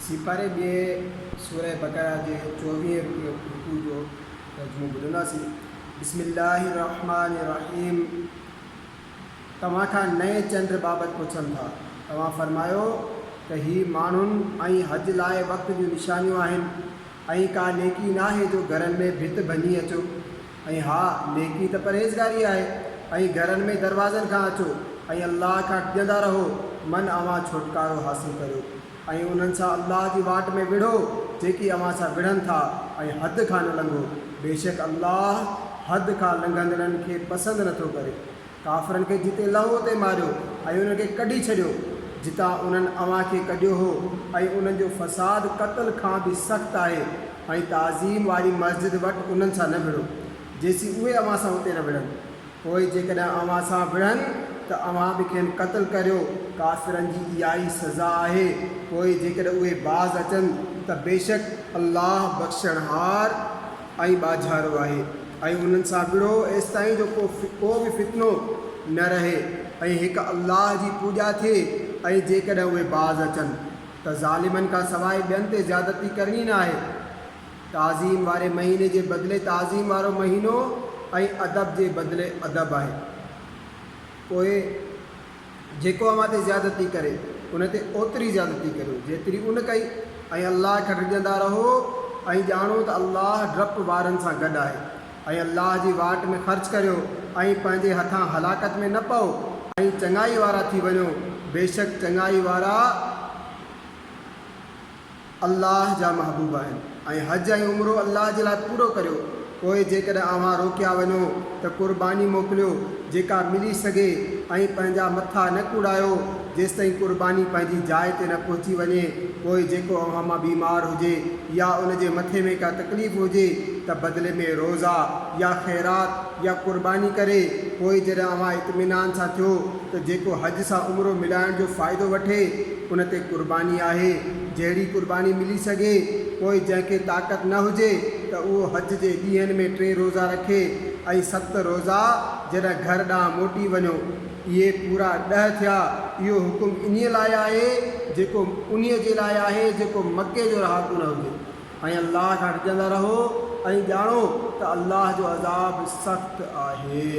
سيپاري ٻئي سوره بقره جي چوويهين رڪوع جو ترجمو ٻڌنداسين. بسم الله الرحمٰن الرحيم توهان کان نئين چنڊ بابت پڇن ٿا، توهان فرمايو ته هي ماڻهن ۽ حج لاء وقت جون نشانيون آهن ۽ ڪا نيڪي ناهي جو گهرن ۾ ڀت ڀڃي اچو ۽ ها نيڪي ته پرهيزگاري آهي ۽ گهرن ۾ دروازن کان اچو ۽ الله کان ڊڄندا رهو من اوهان ڇوٽڪارو حاصل ڪريو ۽ انهن سان الله جي واٽ ۾ وڙهو جيڪي اوهان سان وڙهن ٿا ۽ حد کان نه لنگهو بيشڪ الله حد کان لنگهندڙن کي پسند نٿو ڪري. ڪافرن کي جتي لهو اتي ماريو ۽ انهن کي ڪڍي ڇڏيو جتان انهن اوهان کي ڪڍيو هو ۽ انهن جو فساد قتل کان به سخت آهي ۽ تعظيم واري مسجد وٽ انهن سان نه وڙهو جيسين اهي اوهان سان اتي نه وڙهن. پوء جيڪڏهن اوهان سان وڙهن ته اوهان به کين قتل ڪريو، ڪافرن جي اها ئي سزا آهي، پوء جيڪڏهن اهي باز اچن ته بيشڪ الله بخشڻهار ۽ ٻاجهارو آهي. ۽ انهن سان وڙهو ايستائين جو ڪو ڪو به فتنو نه رهي ۽ هڪ الله جي پوڄا ٿئي ۽ جيڪڏهن اهي باز اچن ته ظالمن کان سواء ٻين تي زيادتي ڪرڻي نه آهي. تعظيم واري مهيني جي بدلي تعظيم وارو مهينو ۽ ادب جي بدلي ادب آهي. پوء جيڪو اوهان تي زيادتي ڪري، ان تي اوتري زيادتي ڪريو، جيتري ان ڪئي، ۽ الله کان ڊڄندا رهو ۽ ڄاڻو ته الله ڊپ وارن سان گڏ آهي. ۽ الله جي واٽ ۾ خرچ ڪريو ۽ پنهنجي هٿان هلاڪت ۾ نه پئو ۽ چڱائي وارا ٿي وڃو، بيشڪ چڱائي وارا الله جا محبوب آهن ۽ حج ۽ عمرو الله جي لاء پورو ڪريو، پوء جيڪڏهن اوهان روڪيا وڃو ته قرباني موڪليو جيڪا ملي سگهي ۽ پنهنجا مٿا نه ڪوڙايو جيستائين قرباني پنهنجي جاء تي نه پهچي وڃي، پوء جيڪو اوهان مان بيمار هجي يا ان جي مٿي ۾ ڪا تڪليف هجي ته بدلي ۾ روزا يا خيرات يا قرباني ڪري، پوء جڏهن اوهان اطمينان سان ٿيو ته جيڪو حج سان عمرو ملائڻ جو فائدو وٺي ان تي قرباني آهي، جهڙي قرباني ملي سگهي، پوء جنهن کي طاقت نه هجي ته اهو حج جي ڏينهن ۾ ٽي روزا رکي ۽ ست روزا جڏهن گهر ڏانهن موٽي وڃو. اهي پورا ڏهه ٿيا. اهو حڪم انهيء لاء آهي جيڪو انهيء جي لاء آهي جيڪو مڪي جو رهاڪو نه هجي. ۽ الله کان ڊڄندا رهو ۽ ڄاڻو ته الله جو عذاب سخت آهي.